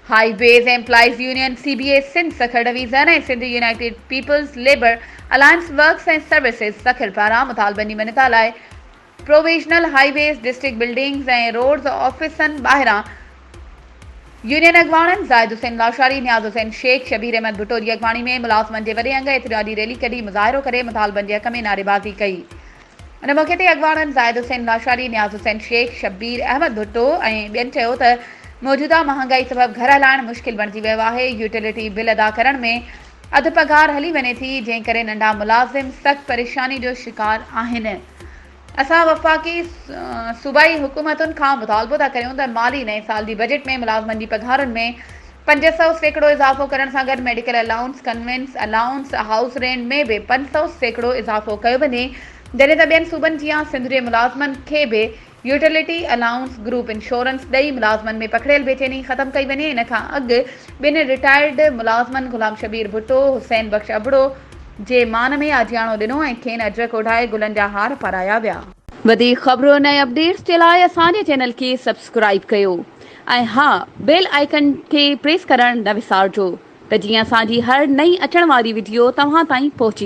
Highways employees union, C B A Sindh Sukkur division ۽ Sindh united peoples labour alliance works ۽ services Sukkur پاران مطالبن جي مڃتا لاء provisional highways district buildings ۽ roads آفيسن ٻاهران union اڳواڻن زاهد حسين لاشاري، نياز حسين شيخ، شبير احمد ڀٽو جي اڳواڻي ۾ ملازمن جي وڏي انگ احتجاجي ريلي ڪڍي مظاهرو ڪري مطالبن جي حق ۾ نعريبازي ڪئي. ان موقعي تي اڳواڻن زاهد حسين لاشاري، نياز حسين شيخ، شبير احمد ڀٽو ۽ ٻين چيو ته موجوده مهانگائي سبب گهر هلائڻ مشڪل بڻجي ويو آهي، يوٽيلٽي بل ادا ڪرڻ ۾ اڌ پگهار هلي وڃي ٿي، جنهن ڪري ننڍا ملازم سخت پريشاني جو شڪار آهن. اسان وفاقي صوبائي حڪومتن کان مطالبو ٿا ڪريون ته مالي نئين سال جي بجيٽ ۾ ملازمن جي پگهارن ۾ 500% اضافو ڪرڻ سان گڏ medical allowance, conveyance allowance, house rent ۾ به 500% اضافو ڪيو وڃي، جڏهن ته ٻين صوبن جيان سنڌ جي ملازمن کي به يوٽيلٽي الائونس، گروپ انشورنس ڏئي ملازمن ۾ پکڙيل بيچيني ختم ڪئي وڃي، ان کان اڳ ٻن رٽائرڊ ملازمن غلام شبير ڀٽو، حسين بخش ابڙو جي مان ۾ آجياڻو ڏنو ۽ کين اجرڪ اوڍائي گلن جا هار پارايا ويا. وڌيڪ خبرن ۽ اپڊيٽس جي لاء اسان جي چينل کي سبسڪرائيب ڪيو. ۽ ها بيل آئيڪن کي پريس ڪرڻ نه وسارجو ته جيئن اسان جي هر نئين اچڻ واري وڊيو توهان تائين پهچي.